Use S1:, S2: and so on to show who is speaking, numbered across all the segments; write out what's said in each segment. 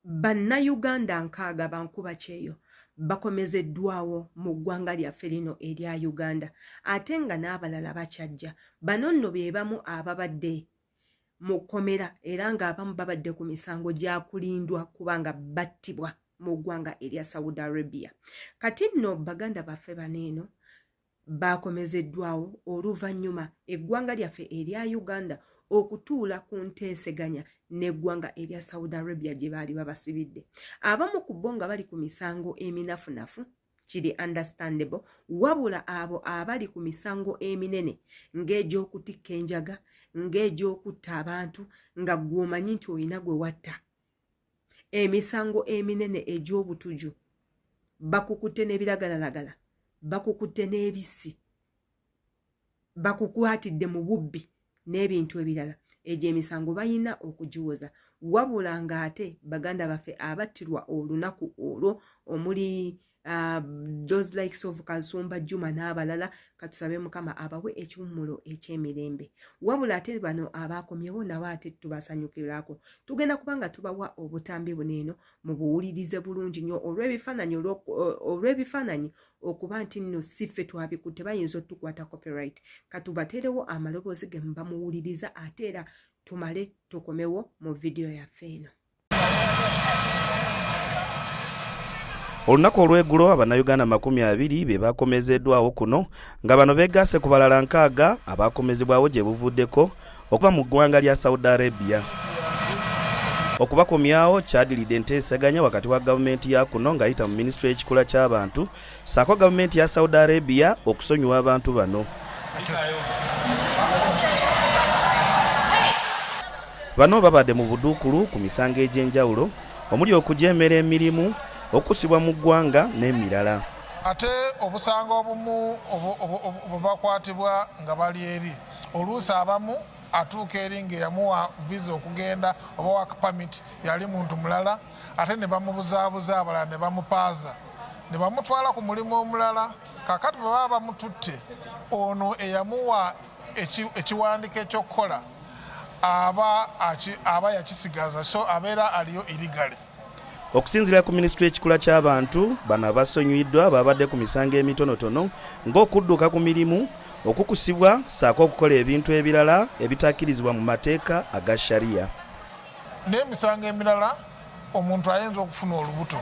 S1: Bannayuganda 60 bankuba kyeyo bakomezeddwawo mu ggwanga lyaffe lino erya Uganda ate nga n'abalala bakyajja. Bano nno be bamu ababadde mu kkomera era ng'abamu babadde ku misango gya kulindwa kubanga battibwa mu ggwanga erya Saudi Arabia. Kati nno baganda baffe bano eno baakomezeddwawo oluvannyuma eggwanga lyaffe erya Uganda okutuula ku nteeseganya n'eggwanga erya Saudi Arabia gye baali babasibidde. Abamu ku bo nga bali ku misango eminafunafu kiri understandable, wabula abo abali ku misango eminene ng'egy'okutikka enjaga, ng'egy'okutta abantu nga ggwe omanyi nti olina gwe watta, emisango eminene egy'obutuju, bakukutte n'ebiragalalagala, bakukutte n'ebissi, bakukwatidde mu bubbi n'ebintu ebirala, egyo emisango balina okugiwoza. Wabula ng'ate baganda baffe abattirwa olunaku olwo omuli those likes of Kasumba Juma n'abalala, katusabe Mukama abawe ekiwummulo eky'emirembe. Wabula ate bano abaakomyewo nabo ate tubasanyukirako. Tugenda kuba nga tubawa obutambi buno eno mubuwulirize bulungi nnyo olw'ebifaananyi okuba nti nno si ffe twabikutte, bayinza otukwata copyright. Katubateerewo amaloboozi ge mubamuwuliriza ate era tumale tukomewo mu vidiyo yaffe eno.
S2: Olunaku olw'eggulo Abannayuganda 20 be bakomezeddwawo kuno nga bano beegasse ku balala 60 abakomezebwawo gye buvuddeko okuva mu ggwanga lya Saudi Arabia. Okubakomyawo kyadiridde enteeseganya wakati wa gavumenti ya kuno ng'ayita mu minisitule y'ekikula ky'abantu ssaako gavumenti ya Saudi Arabia okusonyiwa abantu bano. Bano babadde mu buduukulu ku misango egy'enjawulo omuli okujeemera emirimu, okusibwa mu ggwanga n'emirala.
S3: Ate obusango obumu bwe bakwatibwa nga bali eri, oluusi abamu atuuka eri ng'eyamuwa visa okugenda oba work permit yali muntu mulala, ate ne bamubuzaabuza abalala ne bamupaaza ne bamutwala ku mulimu omulala. Kaakati bwe baba bamututte, ono eyamuwa ekiwandiiko ekyokukola aba yakisigaza, so abeera aliyo irigale.
S2: Okusinziira ku minisitule y'ekikula ky'abantu, bano abasonyiwiddwa babadde ku misango emitonotono ng'okudduka ku mirimu, okukusibwa ssaako okukola ebintu ebirala ebitakkirizibwa mu mateeka aga Sharia.
S3: N'emisango emirala omuntu ayinza okufuna olubuto,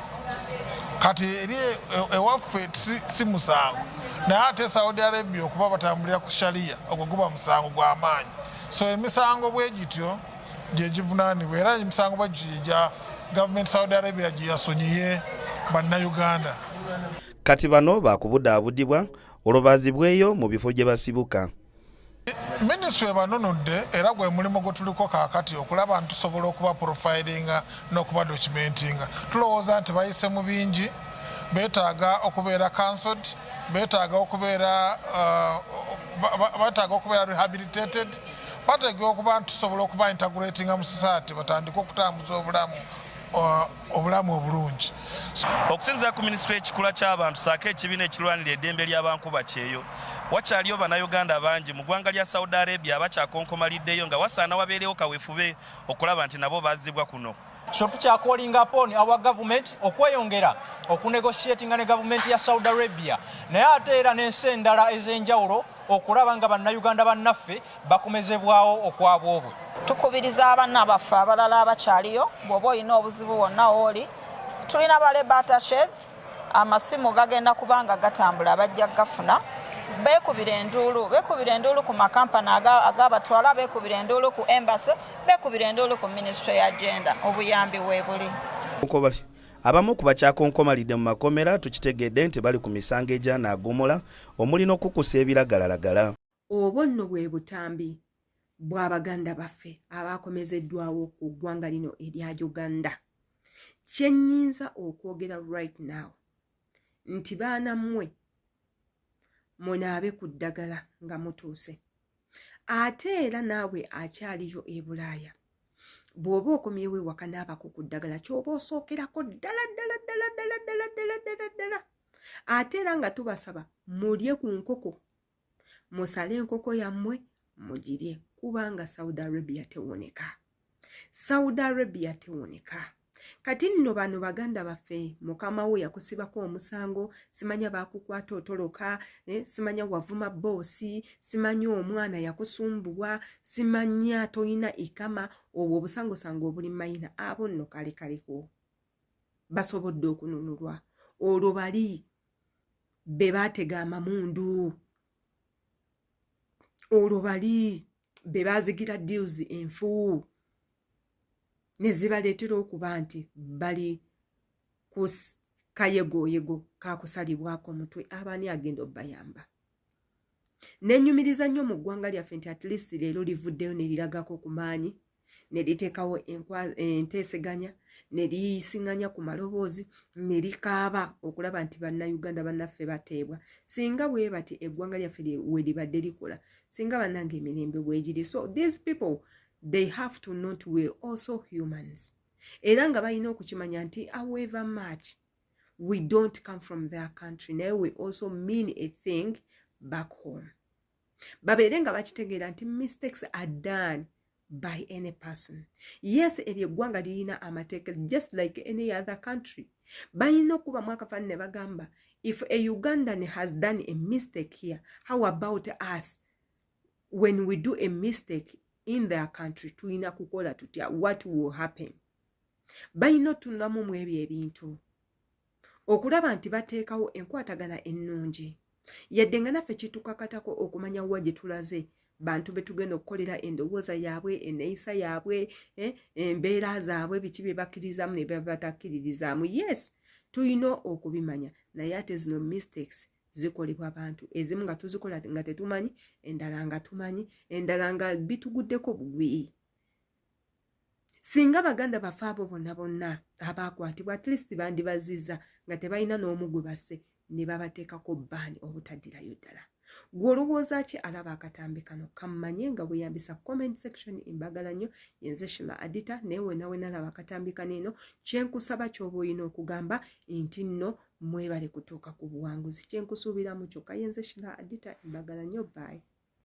S3: kati eri ewaffe si musango, naye ate Saudi Arabia okuba batambulira ku Sharia ogwo guba musango gw'amaanyi. So emisango bwe gityo gye givunaanibwa, era emisango bwe gityo gya gavumenti Saudi Arabia gye yasonyiye Bannayuganda.
S2: Kati bano baakubudaabudibwa olwo baazibweyo mu bifo gye basibuka.
S3: Minisitule ebanunudde era gwe mulimu gwe tuliko kaakati okulaba nti tusobola okuba profilinga n'okuba documentinga. Tulowooza nti bayise mu bingi, beetaaga okubeera cancelled, beetaaga okubeera rehabilitated, bateekwa okuba nti tusobola okuba integratinga mu society batandike okutambuza obulamu obulungi.
S2: Okusinziira ku minisitule y'ekikula ky'abantu ssaako ekibiina ekirwanira eddembe ly'abankuba kyeyo, wakyaliyo Bannayuganda bangi mu ggwanga lya Saudi Arabia abakyakonkomaliddeyo nga wasaana wabeerewo kaweefube okulaba nti nabo bazzibwa kuno.
S4: So tukyakolinga upon our government okweyongera okunegotiatinga ne gavumenti ya Saudi Arabia, naye ate era n'ensi endala ez'enjawulo okulaba nga Bannayuganda bannaffe bakomezebwawo okwabwobwe.
S5: Tukubiriza abaana baffe abalala abakyaliyo, bw'oba olina obuzibu wonna wooli, tulina ba labor attaches, amasimu gagenda kubanga gatambula, bajja gafuna. Beekubira enduulu, beekubira enduulu ku makampani agabatwala, beekubira enduulu ku embassy, beekubira enduulu ku ministry ya gender, obuyambi weebuli.
S2: Abamu ku bakyakonkomalidde mu makomera tukitegedde nti bali ku misango egyanaagomola omuli n'okukusa ebiragalalagala.
S1: Obwo nno bwe butambi bw'abaganda baffe abaakomezeddwawo ku ggwanga lino erya Uganda. Kye nnyinza okwogera right now nti baana mmwe munaabe ku ddagala nga mutuuse. Ate era naawe akyaliyo e Bulaaya, bw'oba okomyewo ewaka n'abako ku ddagala ky'oba osookerako ddala ddala ddala ddala ddala ddala ddala ddala. Ate era nga tubasaba mulye ku nkoko, musale enkoko yammwe mugirye, kubanga Saudi Arabia tewoneka. Saudi Arabia tewoneka. Kati nno bano baganda baffe, mukama wo yakusibako omusango, simanya bakukwata otoloka, simanya wavuma boss, simanya omwana yakusumbuwa, simanya toyina ikama, obwo obusangosango obuli mayina. Abo nno kale kaleko basobodde okununulwa. Olwo bali be baatega amamundu, olwo bali be baazigira deals enfu ne zibaleetera okuba nti bali ku kayegoyego kakusalibwako mutwe, abaani agenda obbayamba? Nenyumiriza nnyo mu ggwanga lyaffe nti at least leero livuddeyo ne liragako ku maanyi, ne liteekawo enteeseganya, ne liyisiŋŋanya ku maloboozi, ne likaaba okulaba nti Bannayuganda bannaffe bateebwa. Singa bwe bati eggwanga lyaffe we libadde likola, singa bannange emirembe bwegiri. So these people, they have to know nti we also humans, era nga balina okukimanya nti however much we don't come from their country, naye we also mean a thing back home. Babeere nga bakitegeera nti mistakes are done by any person. Yes, eryo eggwanga lirina amateeka just like any other country. Balina okubamu akafaani ne bagamba, if a Ugandan has done a mistake here, how about us when we do a mistake in their country? Tulina kukola tutya? What will happen? Balina otununamu mu ebyo ebintu okulaba nti bateekawo enkwatagana ennungi, yadde nga naffe kitukakatako okumanya wa gye tulaze, bantu be tugenda okukolera, endowooza yaabwe, enneeyisa yaabwe, embeera zaabwe, biki bye bakkiririzaamu ne bebatakkiririzaamu. Yes, tulina okubimanya, naye ate zino mistakes zikolebwa bantu, ezimu nga tuzikola nga tetumanyi, endala nga tumanyi, endala nga bituguddeko bugwi. Singa baganda baffe abo bonna bonna abakwatibwa, at least bandibazizza nga tebalina n'omu gwe basse, ne babateekako baani obutaddirayo ddala. Gwe olowooza ki alaba akatambi kano? Kammanye nga bweyambisa comment section. Embagala nnyo, yenze Shila Adita. Naye wena wenalaba akatambi kano eno, kyenkusaba kyoba olina okugamba nti nno mwebale kutuuka ku buwanguzi, kyenkusuubiramu kyokka. Yenze Shila Adita, embagala nnyo, bye.